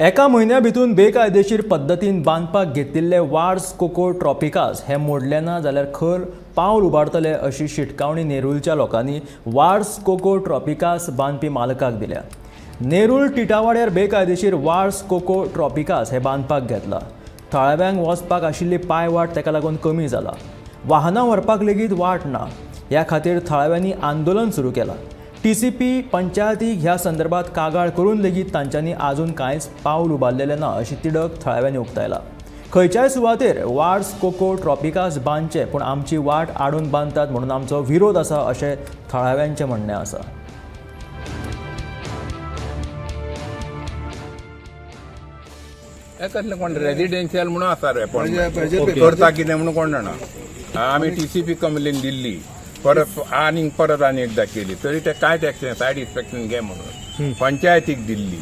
एका म्हयन्या भितून बेकायदेशीर पद्दतीन बांदपाक घेतिल्ले वार्स कोको ट्रॉपिकास हे मोडले ना जाल्यार खर पावल उबारतले अशी शिटकावणी नेरूलच्या लोकांनी वार्स कोको ट्रॉपिकास बांदपी मालकाक दिल्या. नेरूल टिटावाड्यार बेकायदेशीर वार्स कोको ट्रॉपिकास हे बांदपाक घेतला. थळाव्यांक वचपाक आशिल्ली पांयवाट ताका लागून कमी जाला. वाहनां व्हरपाक लेगीत वाट ना. ह्या खातीर थळाव्यांनी आंदोलन सुरू केलां. टीसीपी पंचायतीक ह्या संदर्भात कागाळ करून लेगीत तांच्यांनी आजून कांयच पावल उबारलेलें ना अशी तिडक थळाव्यांनी उक्तायला. खंयच्याय सुवातेर वार्स कोको ट्रॉपिकास बांदचे, पूण आमची वाट आडून बांदतात म्हणून आमचो विरोध आसा अशें थळाव्यांचें म्हणणें आसा. हे कसलें कोण रेजिडेन्शियल म्हणून आसा रे, पण करता कितें म्हणून कोण जाणा. आमी टीसीपी कंप्लेन दिल्ली, परत आनी परत आनी एकदां केली तरी ते कांयच एक्शन, सायड इन्स्पेक्शन घे म्हणून पंचायतीक दिल्ली,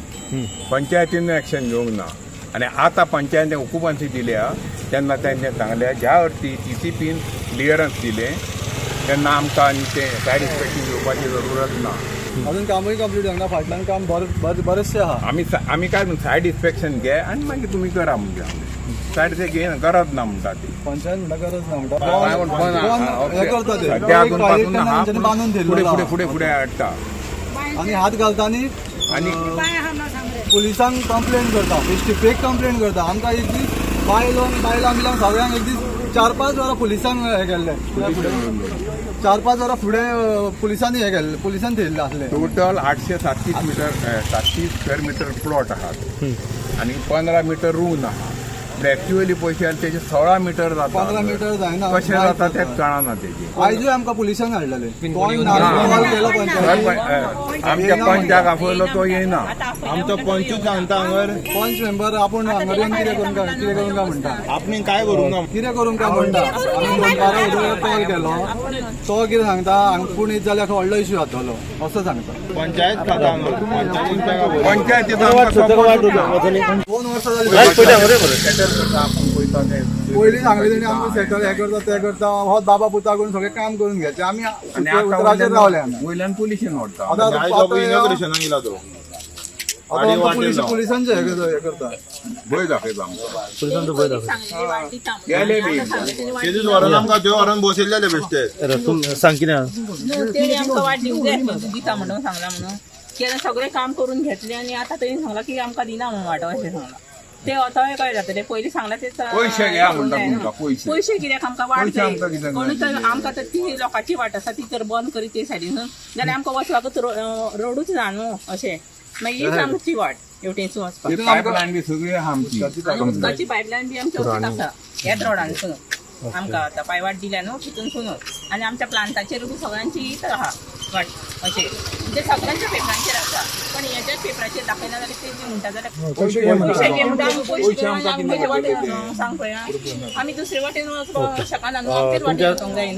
पंचायतीन एक्शन घेवंक ना. आनी आतां पंचायतीन ऑक्युपन्सी दिल्या तेन्ना तेंचे सांगल्या, ज्या अर्थी टीसीपीन क्लियरन्स दिलें तेन्ना आमकां आनी तें सायड इन्स्पेक्शन घेवपाची जरुरत ना. अजून कामूय कंप्लीट जावंक ना. फाटल्यान काम बरेचशें आहा. आमी काय सायड इन्स्पेक्शन घे आनी मागीर तुमी करा म्हणजे सायड ते घेयना, गरज ना म्हणटा ती. पंचायत म्हणटा गरज ना म्हणटा. हा, हे करता ते. सध्या अजून एक पासून हा, तेंच्यांनी बांदून पुढे दिल्लो. पुढे पुढे पुढे हाडटा. आनी हात घालता आनी आनी पुलिसांक कंप्लेन करता, बेश्टी फेक कंप्लेन करता. आमकां एक दीस बायलो बायलां बिलां सगळ्यांक एक दीस 4-5 वरां पुलिसांक हे केल्ले, 4-5 वरां फुडें पुलिसांनी हे केल्ले, पुलिसांनी थेयल्ले आसले. Total 837 metre, 37 square metre plot आहात आणि 15 मिटर रूम आहा. एक्च्युअली पयशे आनी तेजे 16 मिटर जाता. 15 मिटर जायना. कशें जाता तें कळना तेजें. आयजूय आमकां पुलिसांक हाडलेले, कोण ना, कॉल केलो पंचायतीक. आमच्या पंचाक आफयलो तो येयना. आमचो पंचूच सांगता हांगर. पंच मेंबर आपूण हांगा येवन कितें करूंक काय, कितें करूंक काय म्हणटा. आपणे काय करूंक ना. कितें करूंक काय म्हणटा. आमी दोनपारां उदक कॉल केलो, तो कितें सांगता, हांगा पूण येत जाल्यार व्हडलो इश्यू जातलो असो सांगता. पंचायत खाता हांगर, पंचायतीन ताका बरोबर. पंचायतीचो आमकां सपोर्ट ना. 2 वर्सां जाली. सेटल करता आपूण पयता ते. पयलीं सांगलें तेणी, आमकां सेटल हें करता तें करता, होच बाबा पुता करून सगळें काम करून घेतलें आमी. आनी आतां उतराचेर रावले आमी. वयल्यान पुलिशेन व्हरता. आतां आयज बाबू इनॉग्रेशनाक येयला तो. आतां आमकां पुलिसांचे हें करता. भंय दाखयता आमकां. गेले बी. तेजूच व्हरोन आमकां त्यो व्हरोन बसयल्ले बेश्टे. सांग कितें. तेणी आमकां वाट दिवंक जाय आसली, दिता म्हणून सांगला म्हणून की आतां सगळें काम करून घेतलें आनी आतां तेणी सांगलां की आमकां दिना म्हणून वाटो अशें सांगलां. ते आतांय कळ्ळें जातलें, पयलीं सांगलां ते. पयशे घ्या म्हणटा तुमकां, पयशे. पयशे कित्याक आमकां वाट पयशे जाय. आमकां कित्याक कोणूय जाय? तर आमकां तर ती लोकांची वाट आसा ती तर बंद करीत ते सायडीन जाल्यार आमकां वचपाकूच रोडूच ना न्हू अशें. मागीर हीच आमची वाट हेवटेनसून वचपाक. पायपलायन बी सगळी आहा आमची. आनी उदकाची पायपलायन बी आमची अशीच आसा ह्याच रोडानसून. आमकां आतां पायवाट दिल्या न्हू तितूनसूनच आनी आमच्या प्लांटाचेर बी सगळ्यांची हीच आहा वाट अशें. म्हणजे सगळ्यांच्या पेपरांचेर आसा, पण हेच्याच पेपराचेर दाखयना जाल्यार ते म्हणटा जाल्यार पयशे घे म्हणटा आमी, पयशे घेवन आमी खंयचे वाटेन वचों सांग पळया. आमी दुसरे वाटेन वचपाक शकना न्हू, आमचेच वाटेन वचोंक जाय न्हू.